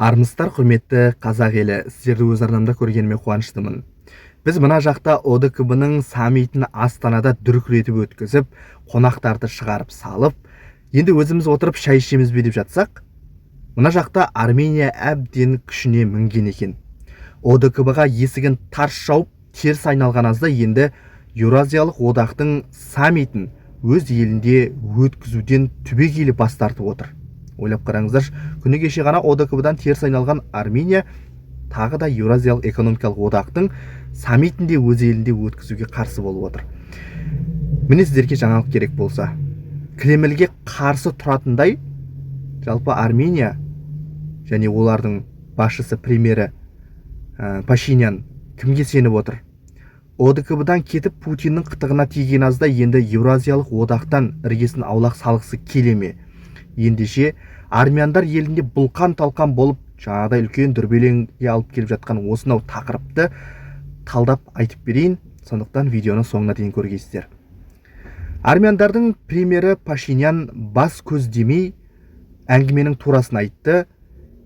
Армысыздар, құрметті қазақ елі! Сіздерді өз арнамда көргеніме қуаныштымын. Біз мына жақта ОДКБ-ның саммитін Астанада дүркіретіп өткізіп, қонақтарды шығарып салып, енді өзіміз отырып шай ішеміз бе деп жатсақ, мына жақта Армения әбден күшіне мінген екен. ОДКБ-ға есігін тарс жауып, теріс айналған азда, енді Еуразиялық одақтың саммитін өз елінде өткізуден түбегейлі бас тартып отыр. Ойлап қараңыздаршы, күні кеше ғана ОДКБ-дан теріс айналған Армения тағы да Еуразиялық экономикалық одақтың саммитін де өз елінде өткізуге қарсы болып отыр. Міне, сіздерге жаңалық керек болса, Кремльге қарсы тұратындай жалпы Армения және олардың басшысы, премьері Пашинян кімге сеніп отыр? ОДКБ-дан кетіп, Путиннің қытығына тиген азда, енді Еуразиялық одақтан іргесін аулақ салғысы келе ме? Ендеше, армяндар елінде бұлқан талқан болып, жаңағыдай үлкен дүрбелеңге алып келіп жатқан осынау тақырыпты талдап айтып берейін. Сондықтан видеоны соңына дейін көргейсіздер. Армяндардың премьері Пашинян бас көз демей, әңгіменің турасын айтты.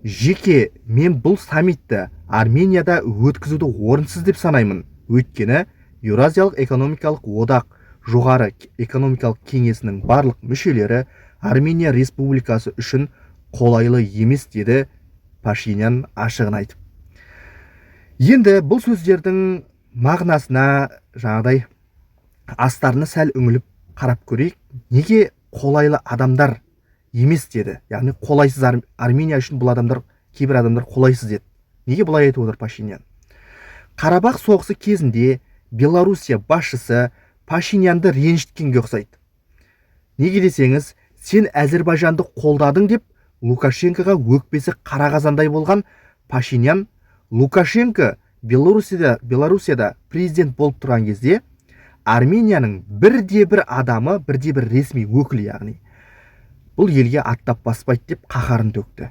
«Жеке мен бұл саммитті Арменияда өткізуді орынсыз деп санаймын, өйткені Еуразиялық экономикалық одақ жоғары экономикалық кеңесінің барлық мүшелері Армения Республикасы үшін қолайлы емес», — деді Пашинян ашығын айтып. Енді бұл сөздердің мағынасына, жаңағыдай астарына сәл үңіліп қарап көрейік. Неге қолайлы адамдар емес деді? Яғни қолайсыз, Армения үшін бұл адамдар, кейбір адамдар қолайсыз деді. Неге бұлай айтып отыр Пашинян? Қарабақ соғысы кезінде Белоруссия басшысы Пашинянды ренжіткенге ұқсайды. Неге десеңіз, «сен Әзірбайжанды қолдадың» деп Лукашенкоға өкпесі қара қазандай болған Пашинян Лукашенко Белоруссияда президент болып тұрған кезде Арменияның бірде бір адамы, бірде бір ресми өкілі, яғни бұл елге аттап баспайды деп қаһарын төкті.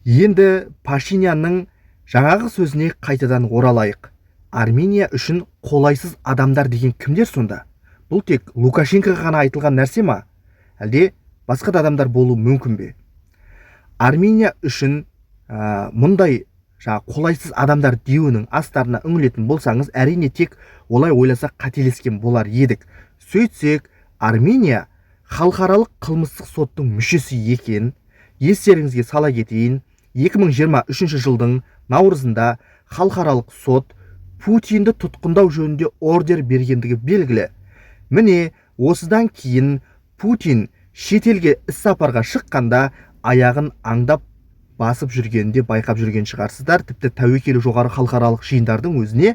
Енді Пашинянның жаңағы сөзіне қайтадан оралайық. Армения үшін қолайсыз адамдар деген кімдер сонда? Бұл тек Лукашенкоға ғана айтылған нәрсе ма, әлде басқа да адамдар болуы мүмкін бе? Армения үшін мұндай жаңа қолайсыз адамдар деуінің астарына үңілетін болсаңыз, әрине, тек олай ойласақ, қателескен болар едік. Сөйтсек, Армения халықаралық қылмыстық соттың мүшесі екен. Естеріңізге сала кетейін, 2023 жылдың наурызында халықаралық сот Путинді тұтқындау жөнінде ордер бергендігі белгілі. Міне, осыдан кейін Путин шетелге іссапарға шыққанда аяғын аңдап басып жүргенінде байқап жүрген шығарсыздар. Тіпті тәуекелі жоғары халықаралық жиындардың өзіне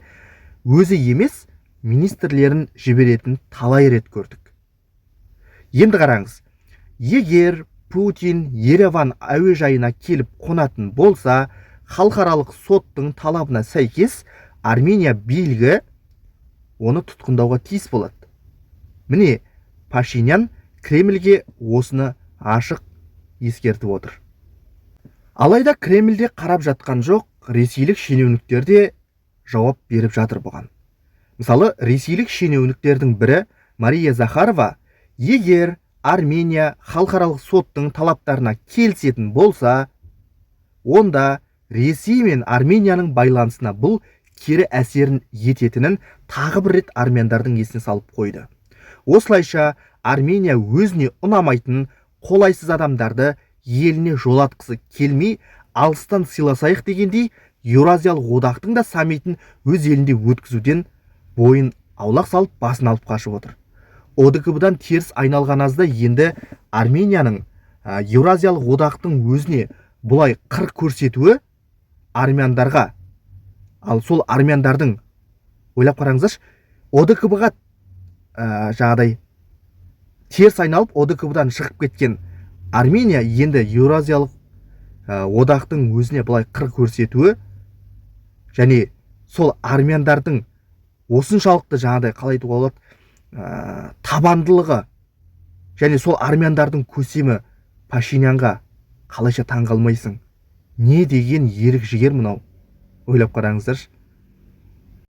өзі емес, министрлерін жіберетін талай рет көрдік. Енді қараңыз, егер Путин Ереван әуежайына келіп қонатын болса, халықаралық соттың талабына сәйкес Армения билігі оны тұтқындауға тиіс болады. Міне, Пашинян Кремльге осыны ашық ескертіп отыр. Алайда Кремльде қарап жатқан жоқ, ресейлік шенеуніктер де жауап беріп жатыр бұған. Мысалы, ресейлік шенеуніктердің бірі Мария Захарова егер Армения халықаралық соттың талаптарына келісетін болса, онда Ресей мен Арменияның байланысына бұл кері әсерін ететінін тағы бір рет армяндардың есіне салып қойды. Осылайша, Армения өзіне ұнамайтын, қолайсыз адамдарды еліне жолатқысы келмей, алыстан сыйласайық дегендей, Еуразиялық одақтың да саммитін өз елінде өткізуден бойын аулақ салып, басын алып қашып отыр. ОДКБ-дан теріс айналған азда, енді Арменияның Еуразиялық одақтың өзіне бұлай қыр көрсетуі армяндарға, ал сол армяндардың, ойлап қараңыздаршы, ОДКБ-ға жаңағыдай теріс айналып, ОДКБ-дан шығып кеткен Армения енді Еуразиялық одақтың өзіне бұлай қыр көрсетуі және сол армяндардың осыншалықты, жаңағыдай, қалай айтуға болады, табандылығы және сол армяндардың көсемі Пашинянға қалайша таң қалмайсың? Не деген ерік жігер мынау, ойлап қараңыздаршы.